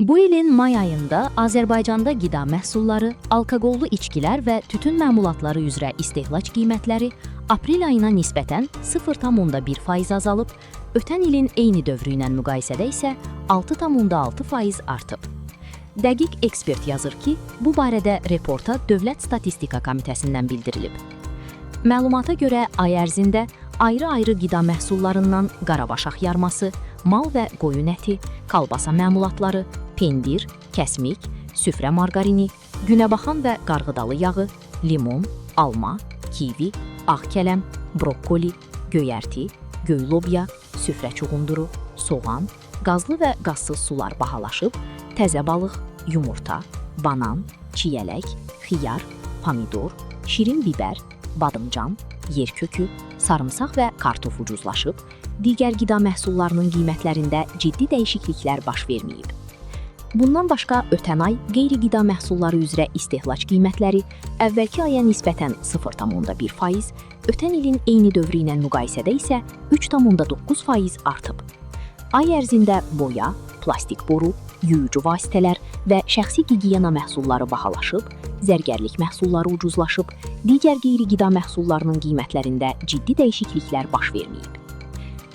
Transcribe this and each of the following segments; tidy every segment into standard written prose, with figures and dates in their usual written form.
Bu ilin may ayında Azərbaycanda qida məhsulları, alkoqollu içkilər və tütün məmulatları üzrə istehlak qiymətləri aprel ayına nisbətən 0,1% azalıb, ötən ilin eyni dövrü ilə müqayisədə isə 6,6% artıb. Dəqiq ekspert yazır ki, bu barədə Reporta Dövlət Statistika Komitəsindən bildirilib. Məlumata görə ay ərzində ayrı-ayrı qida məhsullarından qarabaşaq yarması, mal və qoyun əti, kalbasa məmulatları, pendir, kəsmik, süfrə marqarini, günəbaxan və qarğıdalı yağı, limon, alma, kivi, ağ kələm, brokkoli, göyərti, göy lobya, süfrə çuğunduru, soğan, qazlı və qazsız sular bahalaşıb, təzə balıq, yumurta, banan, çiyələk, xiyar, pomidor, şirin bibər, badımcan, yer kökü, sarımsaq və kartof ucuzlaşıb, digər qida məhsullarının qiymətlərində ciddi dəyişikliklər baş verməyib. Bundan başqa ötən ay qeyri-qida məhsulları üzrə istehlak qiymətləri əvvəlki aya nisbətən 0,1%, ötən ilin eyni dövrü ilə müqayisədə isə 3,9% artıb. Ay ərzində boya, plastik boru, yuyucu vasitələr və şəxsi gigiyena məhsulları bahalaşıb, zərgərlik məhsulları ucuzlaşıb, digər qeyri-qida məhsullarının qiymətlərində ciddi dəyişikliklər baş verməyib.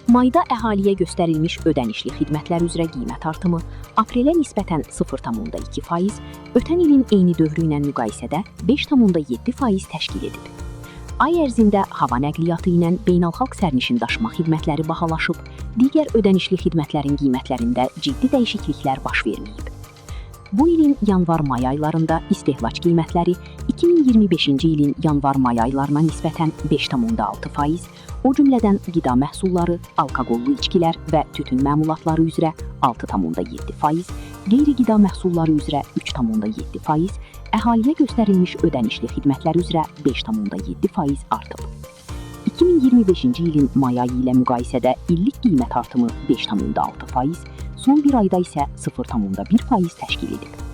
Mayda əhaliyə göstərilmiş ödənişli xidmətlər üzrə qiymət artımı aprelə nisbətən 0,2%, ötən ilin eyni dövrü ilə müqayisədə 5,7% təşkil edib. Ay ərzində hava nəqliyyatı ilə beynəlxalq sərnişin daşıma xidmətləri bahalaşıb, digər ödənişli xidmətlərin qiymətlərində ciddi dəyişikliklər baş verməyib. Bu ilin yanvar-may aylarında istehlak qiymətləri 2025-ci ilin yanvar-may aylarına nisbətən 5,6%, o cümlədən qida məhsulları, alkoqollu içkilər və tütün məmulatları üzrə 6,7%, qeyri-qida məhsulları üzrə 3,7%, əhaliyə göstərilmiş ödənişli xidmətlər üzrə 5,7% artıb. 2025-ci ilin may ayı ilə müqayisədə illik qiymət artımı 5,6%, son bir ayda isə 0,1% təşkil edib.